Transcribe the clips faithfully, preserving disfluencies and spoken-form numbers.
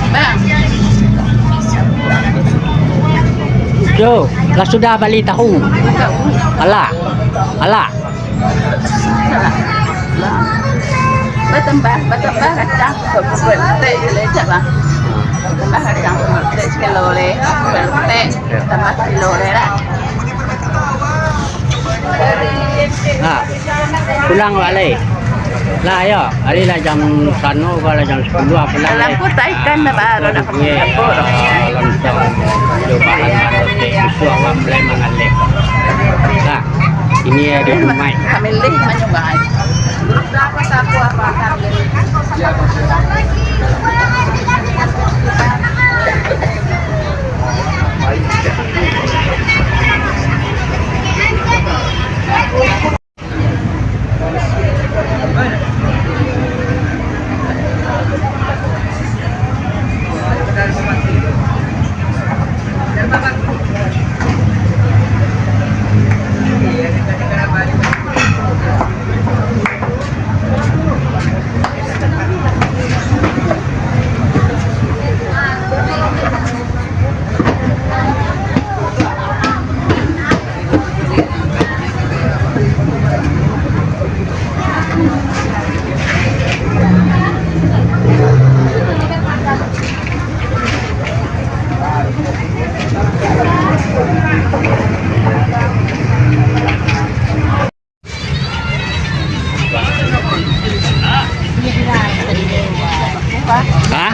Bang. Tu, lah sudah bali tahu. Alah. Alah. Batambah, batambah kacang, peletek je lah, Cak, Bang. Batambah kacang, peletek sakilo leh, peletek, tambah sakilo leh lah. Ha, pulang awak lai. Lah, yo, hari lah jam sano, ko lah jam sapuluah, pulang lai. Alah, ku taikan dah baru nak makan. Lontong, jo bahan-bahan roti, bisuak awak mulai mangaleh. Lah, ini ado rumah. Kami leh manyumbang. Ha?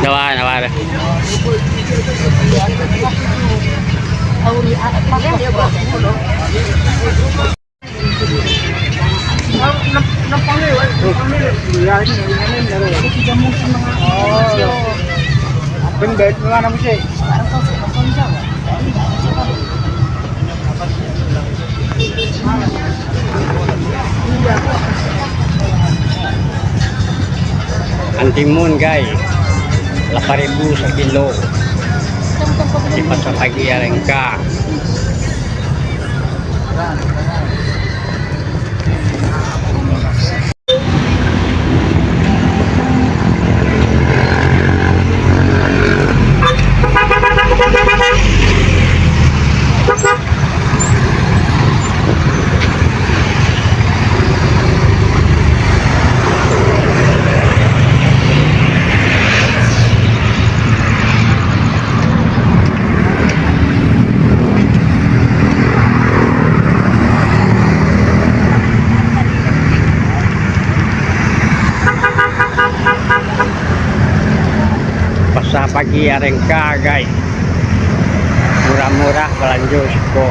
Sabar, sabar. Antimun, gai, lapan ribu sakilo di Pasar Pagi Arengka. Pasar Pagi Arengka, gai. Murah-murah balanjo siko.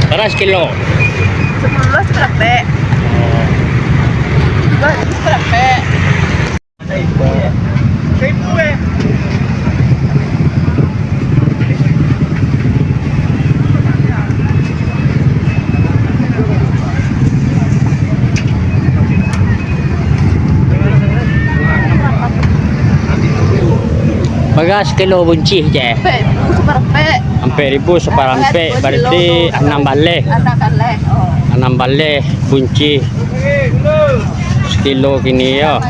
Bara sakilo? Sapuluah saparapek. Oh. Duo ribu saparapek. Bara sakilo buncih, Ceh? Ampek ribu saparampek. Ampek ribu saparampek, bararti anam baleh. Anam baleh, oh. Anam baleh buncih. Sakilo kini yo.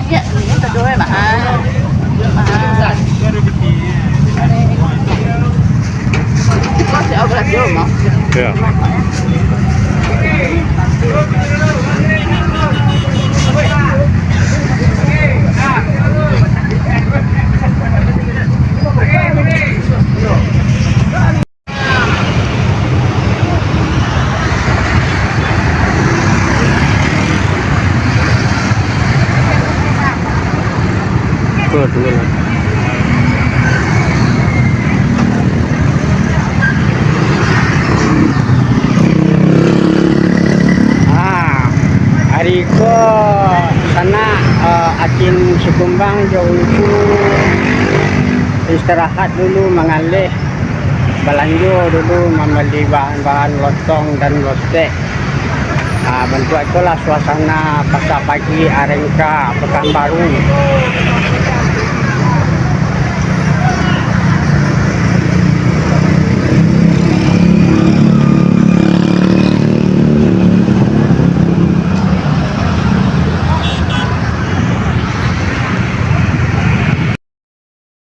Yo. Ah, ari ko sanak, eh, Acin Sikumbang jo Ungku istirahat dulu, mangaleh. Balanjo dulu mambali bahan-bahan lontong dan lotek. Ah, bantuak itulah suasana Pasar Pagi Arengka, Pekanbaru.